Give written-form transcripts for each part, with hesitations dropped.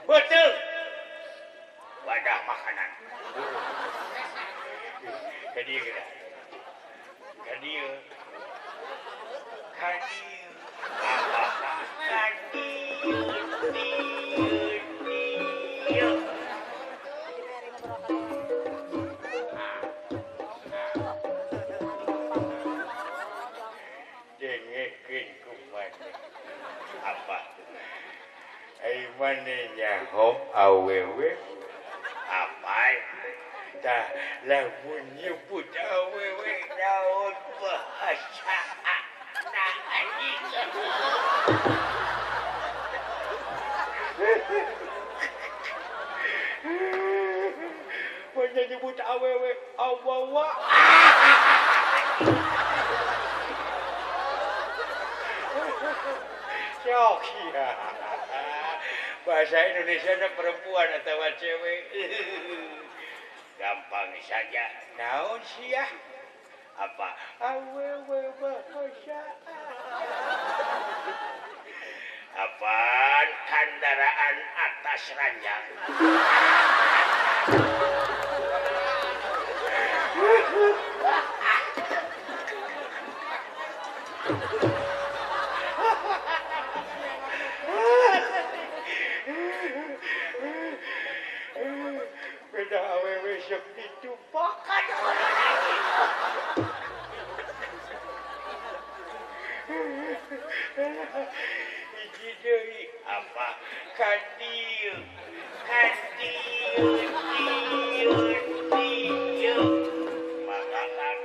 Betul. Wadah makanan. Ka dieu geura. Ka dieu. Ka dieu. Ka dieu. Dieu. Dengekeun kumaha. Apa? Ai maneh nyaho awewe apa tah lamun nyebut awewe naon bahasa na anjing. Mun nyebut awewe awawa. Sok ya. Bahasa Indonesia na perempuan atau cewek. Gampang saja. Naon sia? Apa? Awewe bahasa. Apaan kendaraan atas ranjang? Beda awewe sok ditumpakan lagi. Hiji deui apa? Ka dieu. Ka dieu, dieu, dieu. Makanan.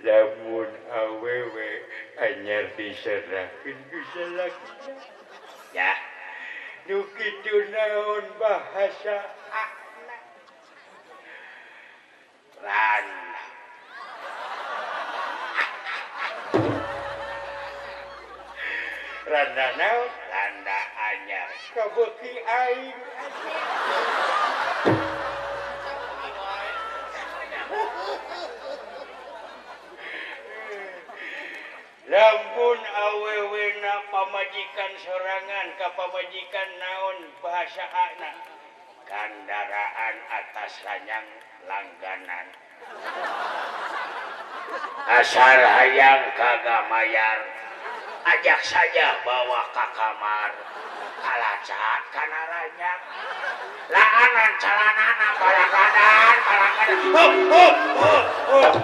Lamun awewe anyar diserahkeun ku salakina. Ya. Nu kitu naon bahasa akna? Randa. Randa naon? Randa anyar kabeuki aing. Lamun awewena pamajikan sorangan ka pamajikan naon bahasa akna? Kandaraan atas ranjang langganan. Asar hayang kagak mayar, ajak saja bawa ke kamar. Kalacat kana ranjang. Laanan calanana barakadan barakadan. Hup hup hup hup.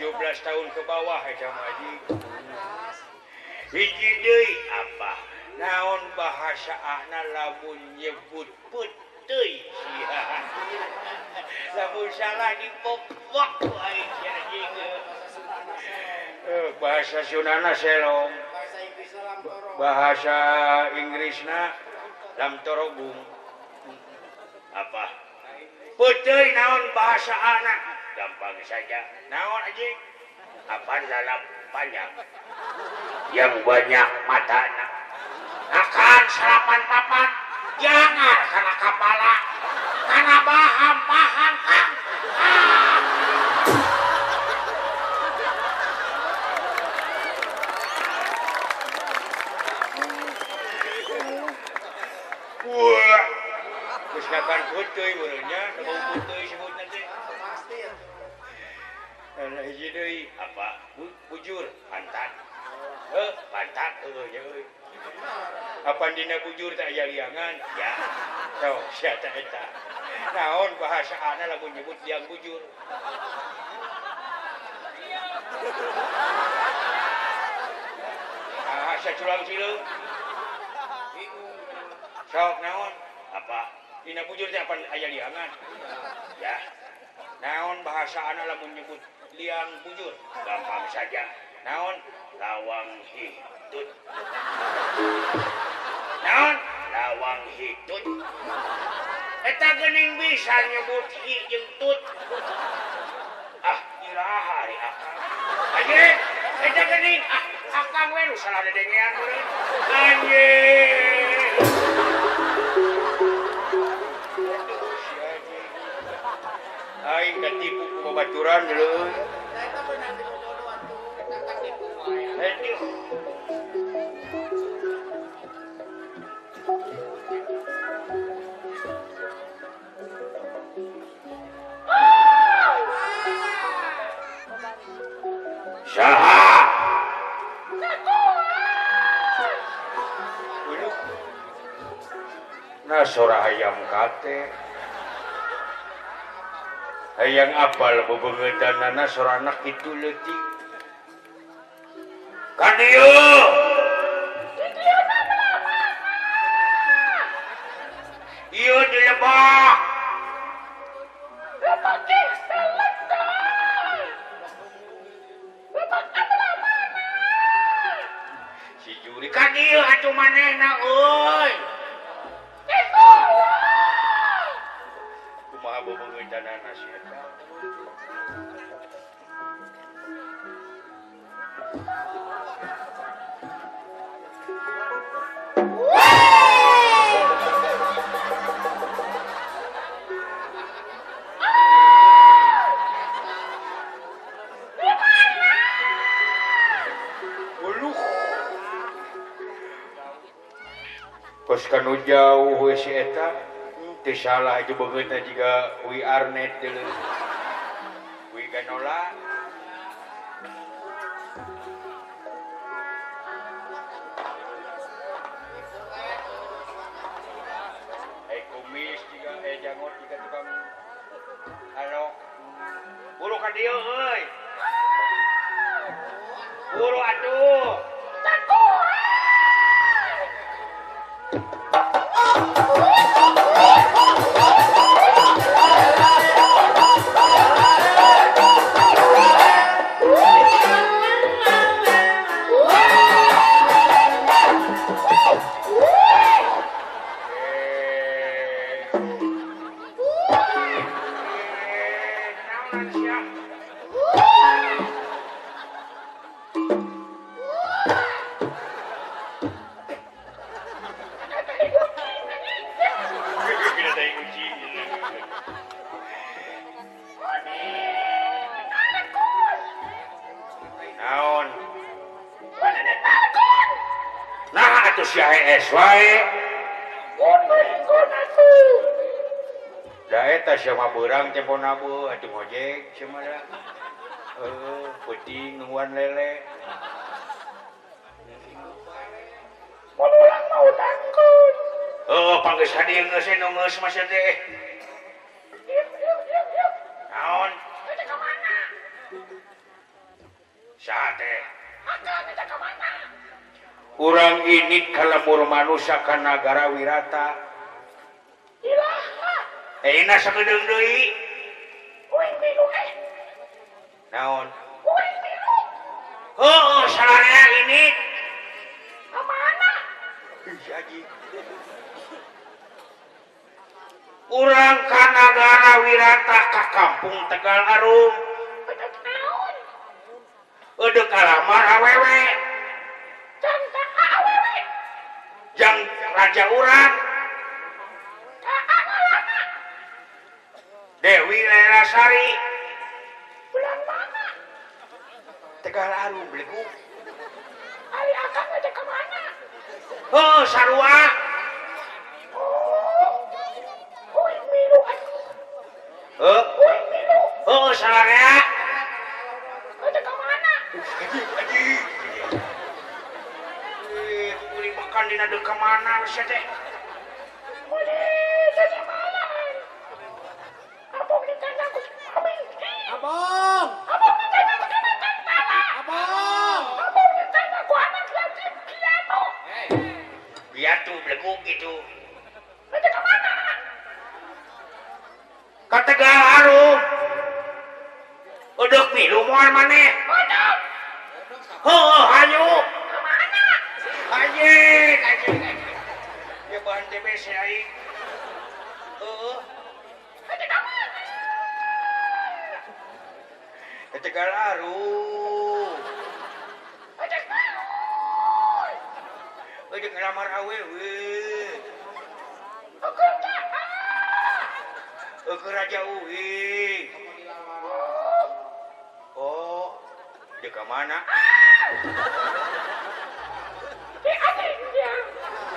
17 tahun ke bawah eta mah anjing. Hiji deui apa? Naon bahasa ahna lamun nyebut peuteuy sia. Lamun salah dipopok ku aing sia anjing. Bahasa Sundana selong. Bahasa Inggrisna lamtorogung. Apa? Peuteuy naon bahasa ahna? Gampang saja. Naon anjing? Apaan lalap panjang? Yang banyak matana. Akan sarapan papat. Jangan kana kapala. Kana baham-baham kang. Ah. Wah. Geus kapan puteuy meureunnya, bau puteuy sebutna teh. Alah hiji deui apa? Bujur pantat. Heuh, pantat heueuh nya euy. Apan dina bujur teh aya liangan? Ya. Sok sia teh eta. Naon bahasa ana lamun nyebut liang bujur? Bahasa culang sileung. Sok naon? Apa? Dina bujur teh apan aya liangan? Ya. Naon bahasa ana lamun nyebut liang bujur? Gampang saja. Naon? Lawang hitut. Naon? Lawang hitut. Eta geuning bisa nyebut hi jeung tut. Ah, iraha ari akang. Anjing, eta geuning ah akang we nu salah dedengean meureun. Anjing. Aing katipu ku babaturan leuh. Eta beunang di bodoh atuh. Eta katipu wae. Aduh. Saha? Nah sora hayam kate. Hayang apal bebeungeutana sora anak kitu leutik. Ka dieu. Ieu di lebak. Lebak si juri ka dieu atuh manehna euy. Kumaha bebeungeutana si eta. Kos kanu jauh we si eta teu salah itu beungeutna jiga we are net deuleu. We ganola. Eh kumis jiga janggot jiga tukang halo. Buru ka dieu euy. Buru atuh. Sama berang tempo nabu atuh ngojek cenah da peuting nungguan lele mun urang mah utangkeun heuh panggeus ka dieu geus nu geus mah sia teh naon teh ka mana saha teh akang teh ka mana urang ini ka lembur manusia ka nagara Wirata Eina sakedeung deui. Uing milu eh. Naon? Uing milu. Heuh, sararea ini. Ka mana? Ih, aji. Urang ka nagara Wirata ka kampung Tegal Arum. Naon? Eudeuk alamar awewe. Jang awewe. Jang raja urang. Dewi Lelasari. Bulan mana? Tegal Arum bleguk. Ari akang teh ka mana? Heuh, sarua. Oh. Uing milu atuh. Heuh? Uing milu. Heuh, sararea. Teh ka mana? Aji. Eh, kuring makan dina deuk ka mana sia teh? Meuli sasamalan. Abong di kandang ku Abong. Abong di kandang ku makan pala. Abong. Abong di kandang ku anak yatim piatu. Piatu beleguk gitu. Itu ke mana? Ka Tegal Arum. Udah milu moal maneh. Udah. Heuh, hayu. Ka mana? Anjing, anjing, anjing. Ya bahan TBC aing. Heeh. Ka Tegal Arum. Euy ngelamar awewe. Eueuh Raja Uing. Oh, dia ke mana?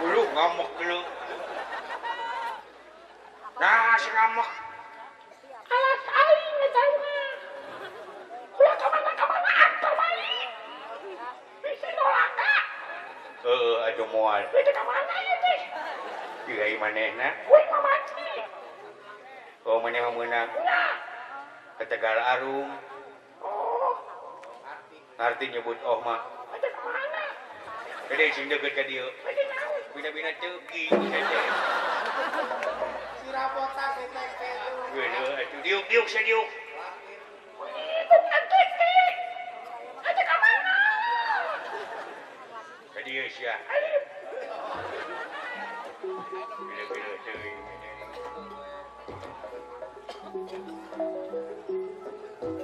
Lu ngamuk lu. Nah, si ngamuk. Alas aing eta mah. Ulah ka mana-mana atuh balik. Bisi nolaka. Heeh, atuh moal. Bisi ka mana ieu teh? Deui manehna. Kuing mamati. Oh, maneh mah meunang. Ke Tegal Arum. Oh. Arti nyebut oh mah. Eta ka mana? Gede sing deukeut ka dieu. Bina-bina teuki saja. Si rapota teh teh. Geuleuh atuh diuk-diuk sadiuk. Bukan tete. Ada ka mana? Ka dieu sia. Geuleuh-geuleuh teuing.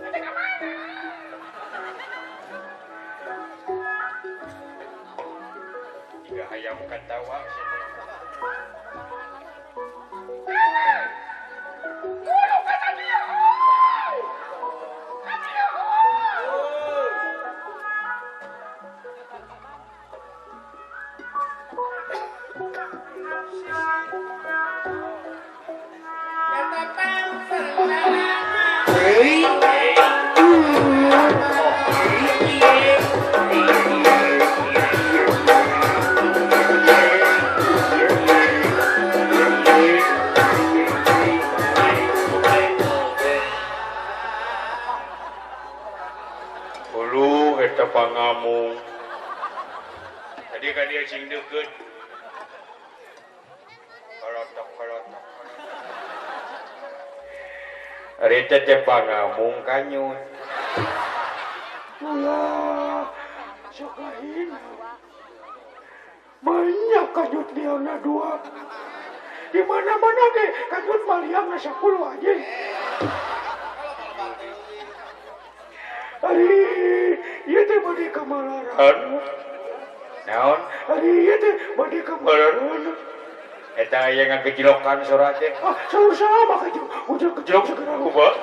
Ada ka mana? Tiga hayam katawa sia. Guru kata dia. Kata dia. Ulu eta pangamung. Tadi kan dia sing deukeut. Kalotok kalotok. Ari teh pangamung kanyut. Ulah, sok lain. Banyak kanyut liangna dua. Di mana-mana ge kanyut mah liangna 10 aja. Ari ieu teh bade ka Malaran. Naon? Ari ieu teh bade ka Malaran. Eta aya ngagejilokan sora teh. Ah, saur-sama ka ujung kejlok segera kumaha.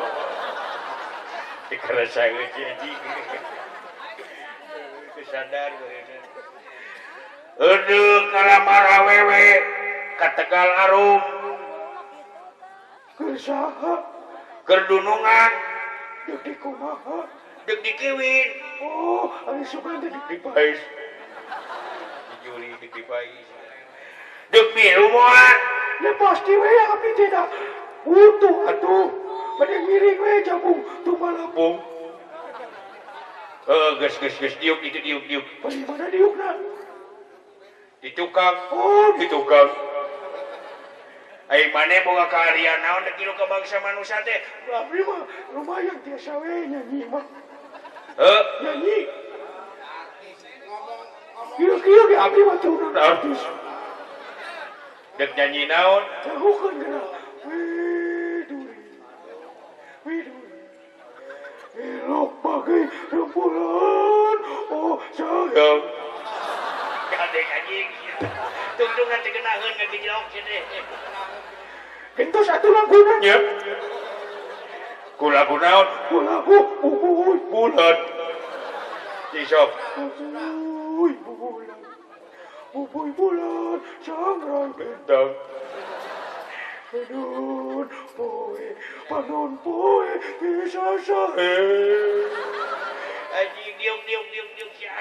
Dikerasa euy anjing. Teu sadar geureun. Aduh kalamar awewe ka Tegal Arum. Keur saha? Keur dunungan. Deuk di kumaha? Deuk dikiwin. Oh, ari sugan teh deuk dipaes. Dijuri deuk dipaes. Deuk milu moal. Ya pasti we abdi tidak butuh atuh. Bade ngiring we jabung tumalapung. Heeh, geus geus geus diuk itu diuk diuk. Bari mana diukna? Di tukang. Oh, di tukang. Ai maneh boga kaahlian naon deuk ka bangsa manusia teh? Abdi mah lumayan tiasa we nyanyi mah. Heuh, nyanyi. Kieu-kieu ge abdi mah turunan artis. Dek nyanyi naon? Tahukeun geura. Widuri. Widuri. Elok bagai rembulan. Oh, sayang. Kadek anjing. Tungtungan teu geunaheun ngagejlok sia teh. Gentos atuh laguna nya. Ku lagu naon? Ku lagu Bubuy Bulan. Sok. Bubuy bulan. Bubuy bulan sangrai bintang. Panon poe, panon poe bisa sae. Anjing diuk diuk diuk diuk sia.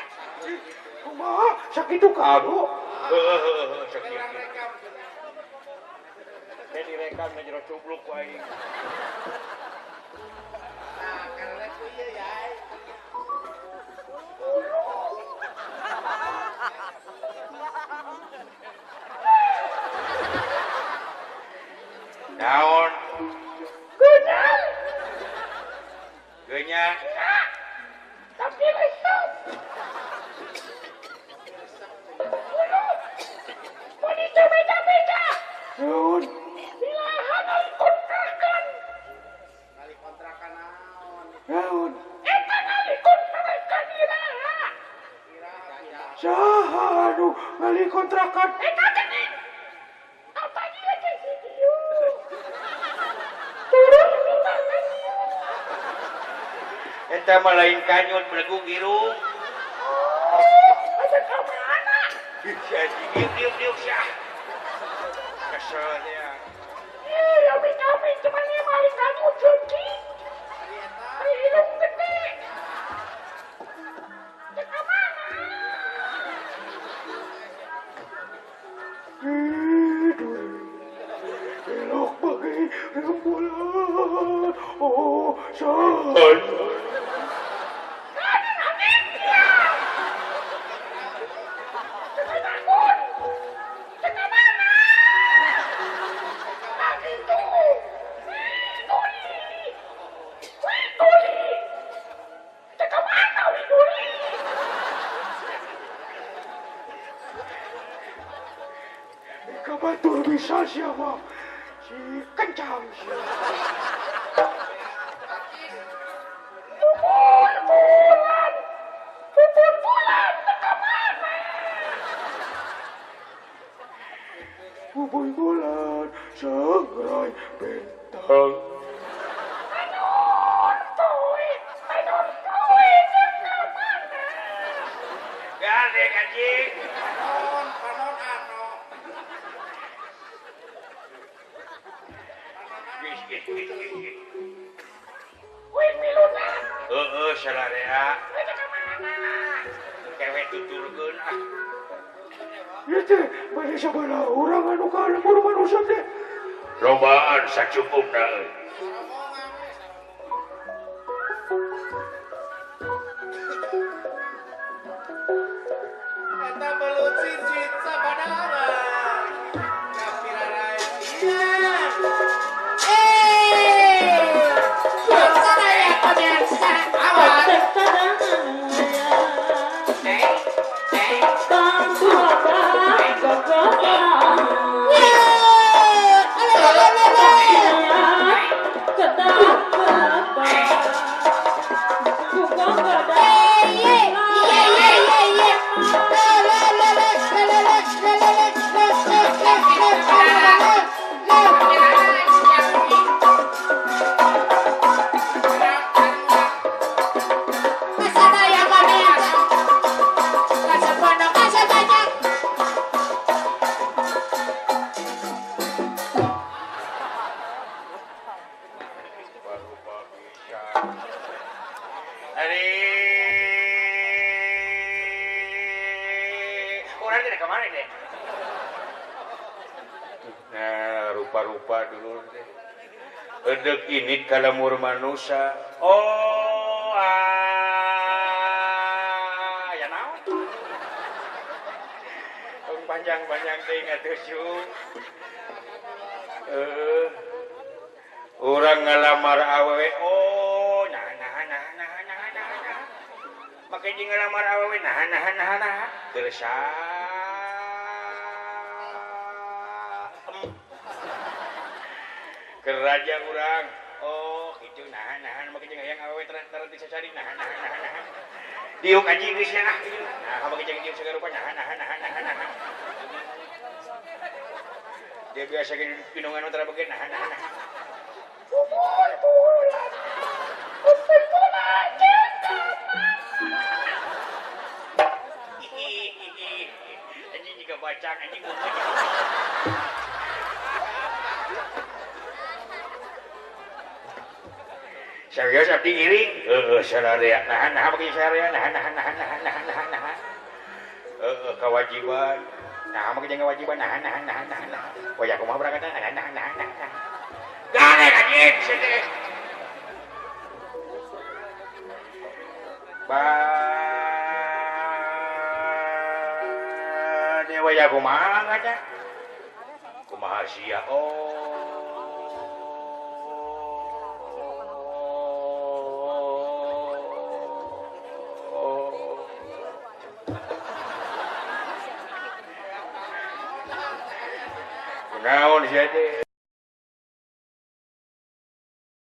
Kumaha sakitu kado? Heeh, sakitu. Teh direkam na jero cubluk ku aing. Nah, karena ku ieu ya. Naon? Genyal. Genyal. Tapi resep. Wanita beda-beda. Naon? Ilaha. di kontrakan. Eta nih. Apa dia ke situ? Turun di mana? Eta mah lain kanyut belegug irung. Oh, ada ka mana? Ih, si anjing diuk diuk diuk sia. Kesel dia. Ih, abi cuman ieu maling kanyut ceuki. Ari irung gede. Ka mana? Elok bagai rembulan. Oh, sayang. Kabatur bisa siapa? Si kencang siapa? Pupul bulan, ke mana? Pupul bulan, sangrai bintang. Panon poe, ke mana? Gade anjing. Panon ano. Wih miluna. Heeh, salarea. Ka mana? Kewe tuturkeun ah. Ieu teh bade sabaraha urang anu ka lembur manusia teh? Lobaan sacukupna euy. Eta belut cicit sabadara. Kapirarai sia. Nah, rupa-rupa dulu deh. Edek ini kalamur manusia. Oh, ah, ya naon? Tong panjang-panjang teh atuh syuk. Urang ngalamar awewe. Oh, nah nah nah nah nah nah nah. Make jeung ngalamar awewe nah nah nah nah. Terus keraja urang. Oh, gitu nahan nahan make jeung hayang awewe tara teu sasari nahan nahan nahan nahan. Diuk anjing geus ah. Nah, make jeung diuk sagarupa nahan nahan nahan nahan nahan. Dia biasa ge pinungan tara beukeun nahan nahan nahan. Pupul bulan. Pupul bulan. Anjing juga bacang anjing. Serius abdi ngiring? Heeh, sararea. Nahan nahan make sararea, nahan nahan nahan nahan nahan nahan nahan. Heeh, kewajiban. Nah, make jeung kewajiban nahan nahan nahan nahan nahan. Waya kumaha berangkatna nahan nahan nahan nahan. Gale anjing sia teh. Ba dewa ya kumaha angkatna? Kumaha sia? Oh. Naon sia teh?